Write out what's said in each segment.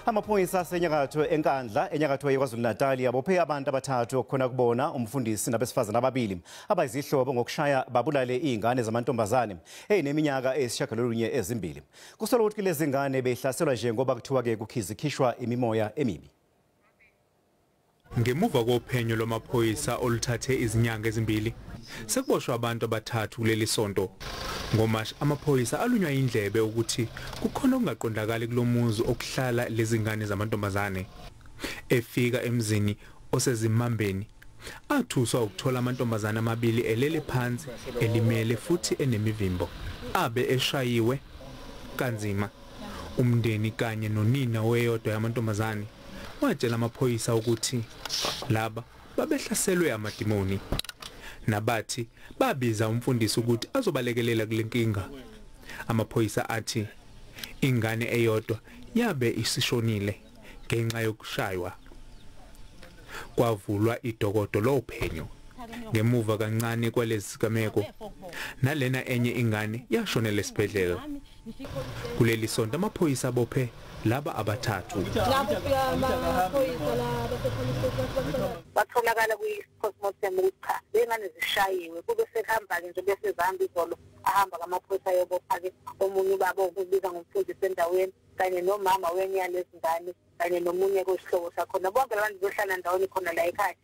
Amaphoyisa asenyakatho eNkandla enyakatho yeKwaZulu-Natal abophe abantu abathathu okukhona kubona umfundisi nabesifazane ababili abayizihlobo ngokushaya babulale izingane zamantombazane ezineminyaka eyisishiyagalolunye ezimbili. Kusolwa ukuthi lezi ngane behlaselwa nje ngoba kuthiwa ke kukhizikhishwa imimoya emibi. Ngemuva kophenyo lwamaphoyisa oluthathe izinyanga ezimbili, sekuboshwa abantu abathathu kuleli sonto. NgoMashi amaphoyisa alunywa indlebe ukuthi kukhona okungaqondakali kulomuzi okuhlala lezingane zamantombazane. Efika emzini osezimambeni, athuswa ukuthola amantombazane amabili elele phansi elimele futhi enemivimbo. Abe eshayiwe kanzima. Umndeni kanye nonina weyodwa yamantombazane watshela amaphoyisa ukuthi laba babehlaselwe amadimoni. Nabathi babiza umfundisi ukuthi azobalekelela kule nkinga. Amaphoyisa athi ingane eyodwa yabe isishonile ngenxa yokushaywa. Kwavulwa idokodo lophenyo. Ngemuva kancane kwalezi sigameko, nalena enye ingane yashonela esibhedlela. Kuleli sonto amaphoyisa abophe laba abathathu. Batholakala kwi-postmortem ukuthi cha, lengane zishayiwe, kube sekuhamba-ke nje bese zihamba izolo, ahamba ngamaphoyisa ayobopha-ke omunye ubaba okubiza ngomfundisi endaweni kanye nomama wenye yalezi ngane kanye nomunye kwesihlobo sakhona. Bonke labantu behlala ndawonye khona la ekhaya.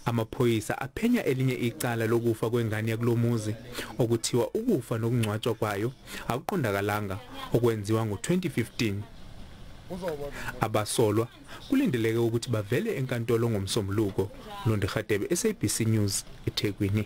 Amaphoyisa aphenya elinye icala lokufa kwengane yakulomuzi okuthiwa ukufa nokungcwatshwa kwayo akuqondakalanga okwenziwa ngo-2015. Abasolwa kulindeleke ukuthi bavele enkantolo ngomsombuluko. Londi Radebe, SABC News, eThekwini.